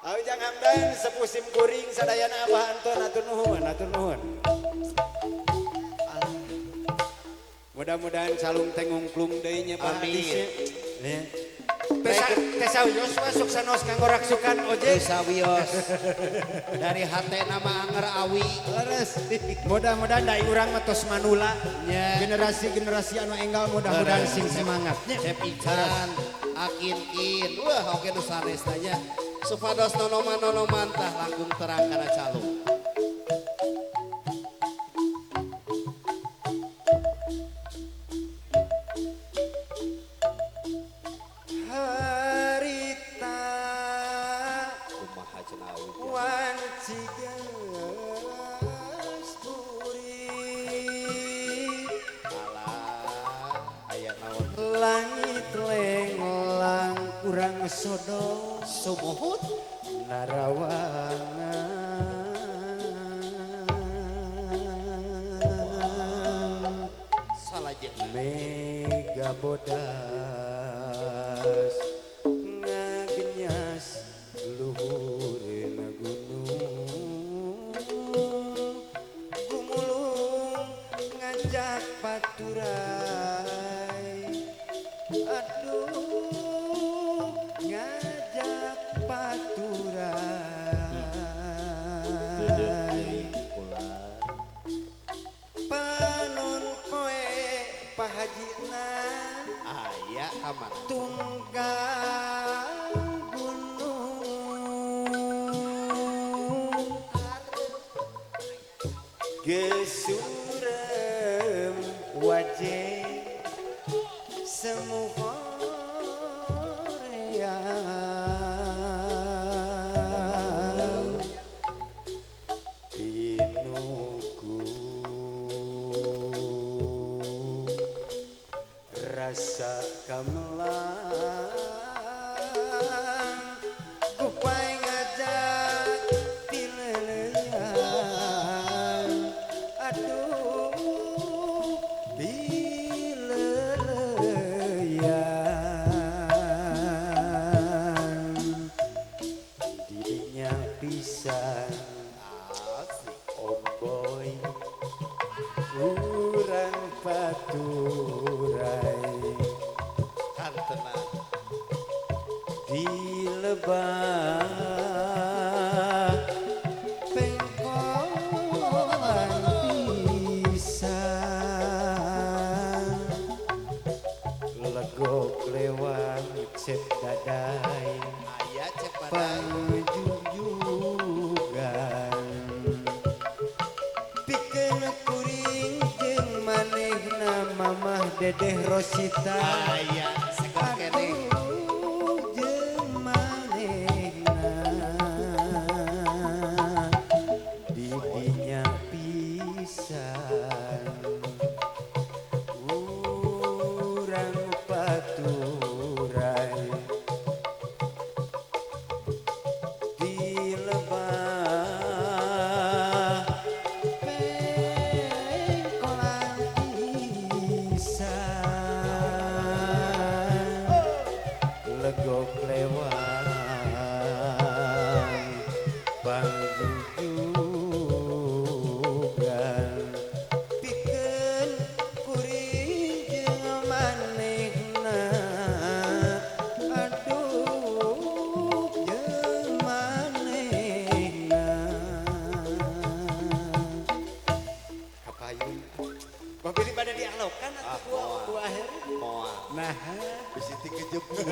Ujang Hamdan sepusim kuring sadayana Abah Anton atur nuhun, atur nuhun. Mudah-mudahan calung teh ngungklung deui nya Pak Hadis nya. Teh sawios masuk sanos kanggo raksukan ojek. Teh sawios. Dari hatena mah anger awi. Leres. Mudah-mudahan da urang mah tos manula. Generasi-generasi anu enggal mudah-mudahan sing semangat. Cep Ican, Akin-kin. Wah oke nu sanes tanya. Supados nonoman-nonoman tah langkung terang kana calung. Harita kumaha cenah wanci geus buri. Alah aya naon langit lenglang kurang sodok sumuhut narawangan salajengna mega bodas ngagenyas luhureun gunung gumulung ngajak paturai aduh ngajak paturai panon poe pahajina aya kamana tunggal gunung gesurem waje semu hoream tinuku rasa kamelang kupai ngajak tileleyan aduh dileleyan dirinya pisan asik omboy kurang paturai kantena di lebah pengkolan pisan legok lewat cep dadai aya cep badai pangjujugan pikeun kuring jeung manehna mamah Dedeh Rosita aya seger keneh aduh jeung manehna didinya pisan urang paturai di lebah pengkolan pisan legok lewang pangjujugan pikeun kuring jeung manehna aduh jeung manehna kapayun pabili pada dialokan atuh ku akhir moal nah bisi tikejebur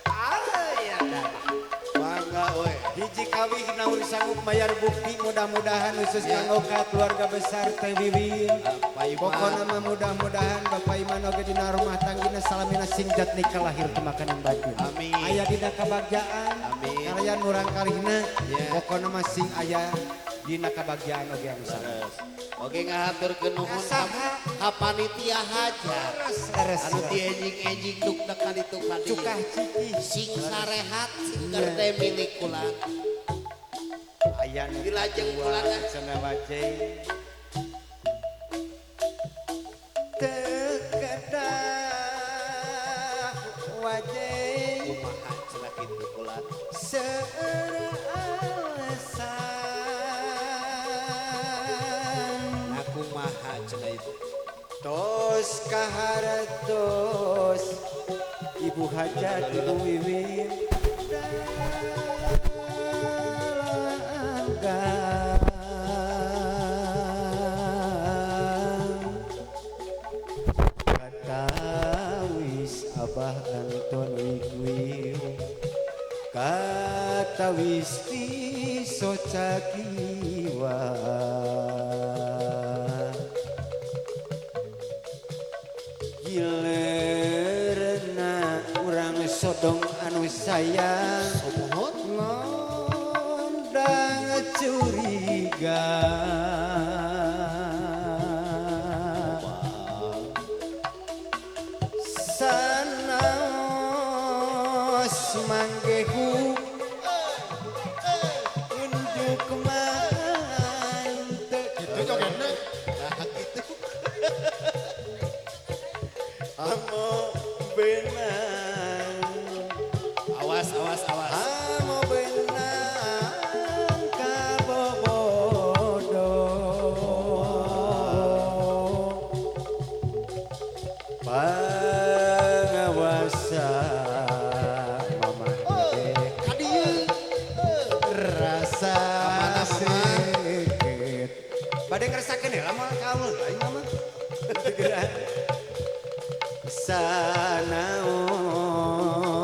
aya mangga we hiji kawih naur sanggup mayar bukti mudah-mudahan khusus kanggo ka keluarga besar Teh Wiwin pokona mah mudah-mudahan Bapak Iman oge dina rumah tanggina salamina sing jatnika lahir teu makanan batin amin aya dina kabagjaan amin kalian urang kalihna pokona mah sing aya dina kabagjaan oge anu sanes oge ngahaturkeun nuhun ka panitia hajat anu dienjing-enjing duk-dek ka ditu ka dieu cukah cikih sing sarehat sing gerde milik kula aya nu dilajeng kula cenah waje teu kedah waje kumaha cenah kitu kula Tos kahartos Ibu Hajat Ibu Wiwin Katawis Abah Anton Wigwiw katawis ti socakiwa gilerna urang sodong anu sayang ngondang curiga sanaos manggehu unjuk mante Gitu jogetna. Nah gitu. Amo benang Awas awas awas. Amo benang kabobodo pangawasa mama dede Kadieu. Rasa Kamana, Mama? seukeut bade ngeresakeun heula moal kaul aing mama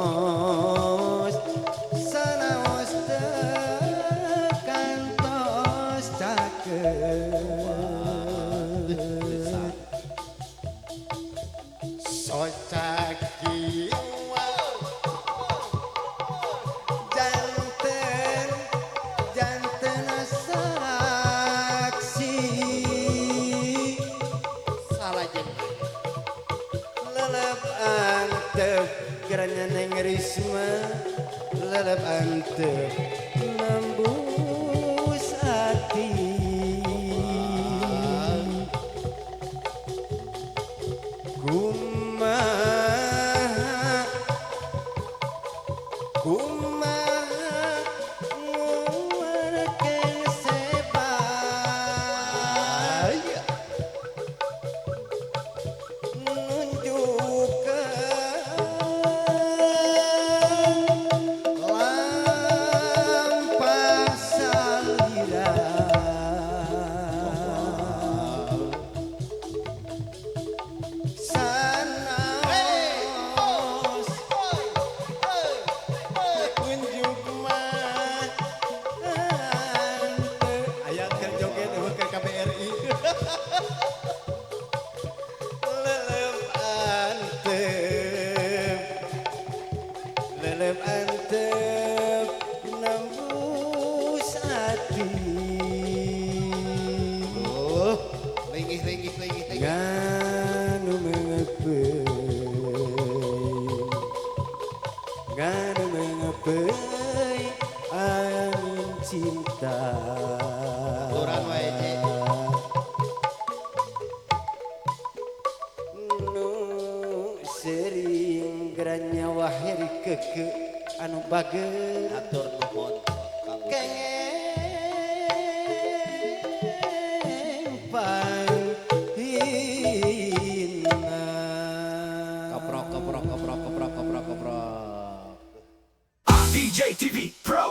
sanaos sanaos teu kantos cakeut socakiwa janten janten saksi Salah jeung lelep antep geranya Neng Risma lelep antep nembus hati kumaha kumaha nguarkeun sebab nunjukkeun lampah salira sanaos unjuk mah aya keur joget eueuh keur KBRI lelep antep lelep antep nembus hati Duh, ringih ringih ringih ringih. nganu mengepeuy nganu mengepeuy angin cinta Aturan wae, Cek. Nu sering geranya waheri keke anu bager Atur nuhun Kang Uceng. kengeng panghina Keprok keprok keprok keprok keprok keprok. DJ TV Pro.